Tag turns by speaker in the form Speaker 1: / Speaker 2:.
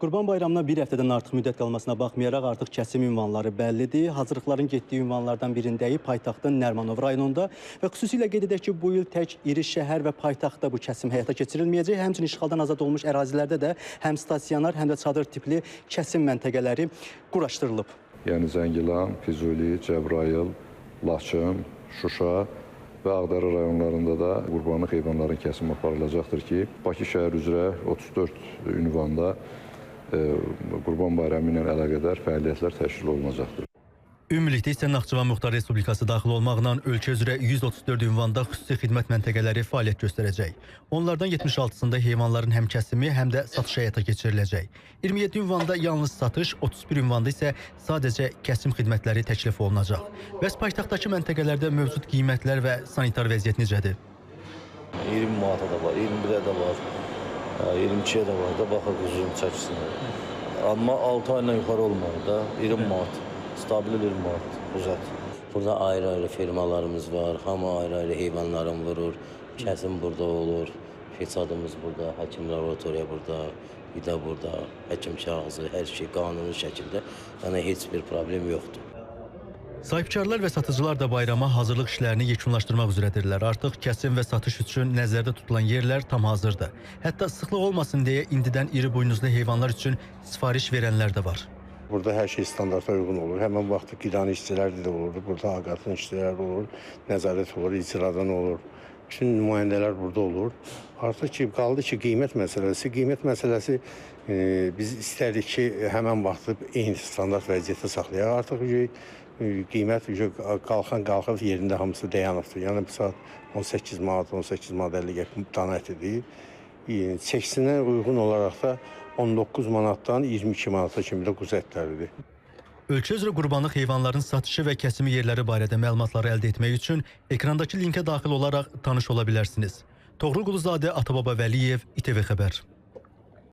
Speaker 1: Qurban Bayramına bir həftədən artıq müddət qalmasına baxmayaraq artıq kəsim ünvanları bəllidir. Hazırlıqların getdiyi ünvanlardan birindəyik, paytaxtın Nərmanov rayonunda və xüsusilə qeyd edək ki, bu il tək iri şəhər və paytaxtda bu kəsim həyata keçirilməyəcək. Həmçinin işğaldan azad olmuş ərazilərdə də həm stasionar, həm də çadır tipli kəsim məntəqələri quraşdırılıb.
Speaker 2: Yəni Zəngilan, Füzuli, Cəbrayıl, Laçın, Şuşa və Ağdərə rayonlarında da qurbanlıq heyvanların kəsimi aparılacaqdır ki, Bakı şəhər üzrə 34 ünvanda Qurban Bayramı ilə əlaqədar fəaliyyətlər təşkil olunacaqdır.
Speaker 1: Ümumilikdə isə Naxçıvan Muxtar Respublikası daxil olmaqla ölkə üzrə 134 ünvanda xüsusi xidmət məntəqələri fəaliyyət göstərəcək. Onlardan 76-sında heyvanların həm kəsimi, həm də satışı həyata keçiriləcək. 27 ünvanda yalnız satış, 31 ünvanda isə sadəcə kəsim xidmətləri təklif olunacaq. Bəs paytaxtdakı məntəqələrdə mövcud qiymətlər və sanitar vəziyyət necədir?
Speaker 3: 20 manata da var, 21-ə də var, 22-yə də var da, baxır quzun çəkisinə. Amma 6 aydan yuxarı olmalı da, 20 manat, stabil 20 manat uzat.
Speaker 4: Burada ayrı-ayrı firmalarımız var, hamı ayrı-ayrı heyvanların vurur, kəsim burada olur, peçadımız burada, həkim laboratoriya burada, qida burada, həkim kağızı, hər şey qanuni şəkildə, yəni heç bir problem yoxdur.
Speaker 1: Sahibkarlar və satıcılar da bayrama hazırlıq işlərini yekunlaşdırmaq üzrədirlər. Artıq kəsim və satış üçün nəzərdə tutulan yerlər tam hazırdır. Hətta sıxlıq olmasın deyə indidən iri buynuzlu heyvanlar üçün sifariş verənlər də var.
Speaker 5: Burada hər şey standarta uyğun olur. Həmin vaxtı qidanın işçiləri də olur, burada aqatın işçiləri olur, nəzarət olur, icradan olur. Bütün nümayəndələr burada olur. Artıq ki, qaldı ki, qiymət məsələsi. Qiymət məsələsi biz istərdik ki, həmin vaxtı eyni standart vəziyyətdə saxlayaq. Artıq qiymət qalxan qalxıb yerində hamısı dayanıbdır. Yəni bu saat 18 manat, 18 manat 50 qəpik dana ətidir. Çəkisinə uyğun olaraq da 19 manatdan 22 manata kimi də quzu ətləridir.
Speaker 1: Ölkə üzrə qurbanlıq heyvanların satışı və kəsimi yerləri barədə məlumatları əldə etmək üçün ekrandakı linkə daxil olaraq tanış ola bilərsiniz. Toğrul Quluzadə, Atababa Vəliyev, İTV Xəbər.